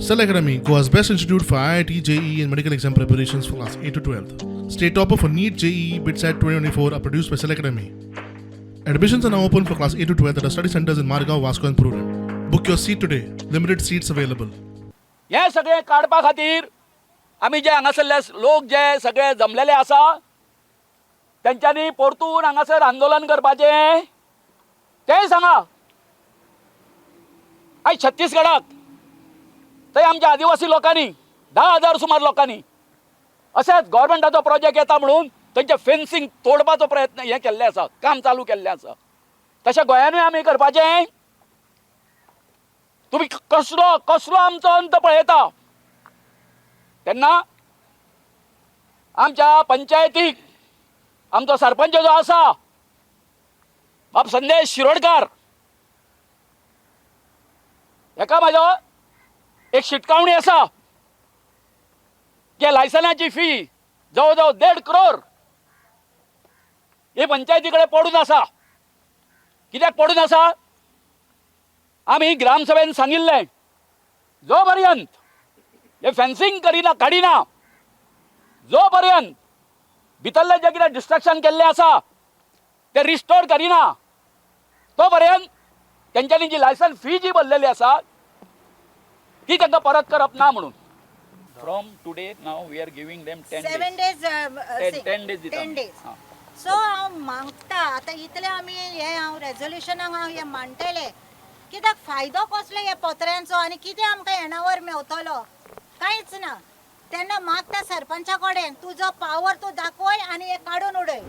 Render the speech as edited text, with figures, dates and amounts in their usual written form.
Cell Academy, Goa's best institute for IIT, JEE, and medical exam preparations for class 8 to 12. State topper for NEET, JEE, BITSAT 2024 are produced by Cell Academy. Admissions are now open for class 8 to 12 at our study centers in Margao, Vasco, and Prudent. Book your seat today. Limited seats available. हें सगळें काडपा खातीर आमी जे हांगासरले लोक जे सगळे जमलेले आसा, तेंच्यांनी परतून हांगासर आंदोलन करपाचें तेंय सांगा. आयज छत्तीसगडाक थंय आमच्या आदिवासी लोकांनी, 10,000 सुमार लोकांनी अशेंच गव्हर्मेंटाचो प्रोजेक्ट येता म्हणून थंयचें फेन्सिंग तोडपाचो प्रयत्न हें केल्लें आसा, काम चालू केल्लें आसा. तशें गोंयानूय आमी करपाचें. तुमी कसलो कसलो आमचो अंत पळयता तेन्ना आमच्या पंचायतीक आमचो सरपंच जो आसा, बाब संदेश शिरोडकार, हेका म्हाजो एक शिटकावणी आसा की लायसनाची फी जवळ जवळ 1.5 करोड ही पंचायती कडेन पडून आसा. कित्याक पडून आसा? आमी ग्रामसभेन सांगिल्लें, जो पर्यंत हे फेन्सिंग करिना, काडिना, जो पर्यंत भितरलें जें कितें डिस्ट्रक्शन केल्लें आसा तें रिस्टोर करिना, तो पर्यंत तेंच्यांनी जी लायसन फी जी भरलेली आसा ती तांकां परत करप ना म्हणून. From today, now we are giving them 10 7 days. 10 days दिता 10 आमी. डेज. हां. सो हांव मागता, आतां इतलें आमी हें हांव रेजोल्युशनाक हांव हें मांडटलें, कित्याक फायदो कसलो हे पत्र्यांचो आनी कितें आमकां येणावर मेवतलो? कांयच ना. तेन्ना मागता सरपंचा कडेन, तुजो पावर तूं दाखय आनी हें काडून उडय.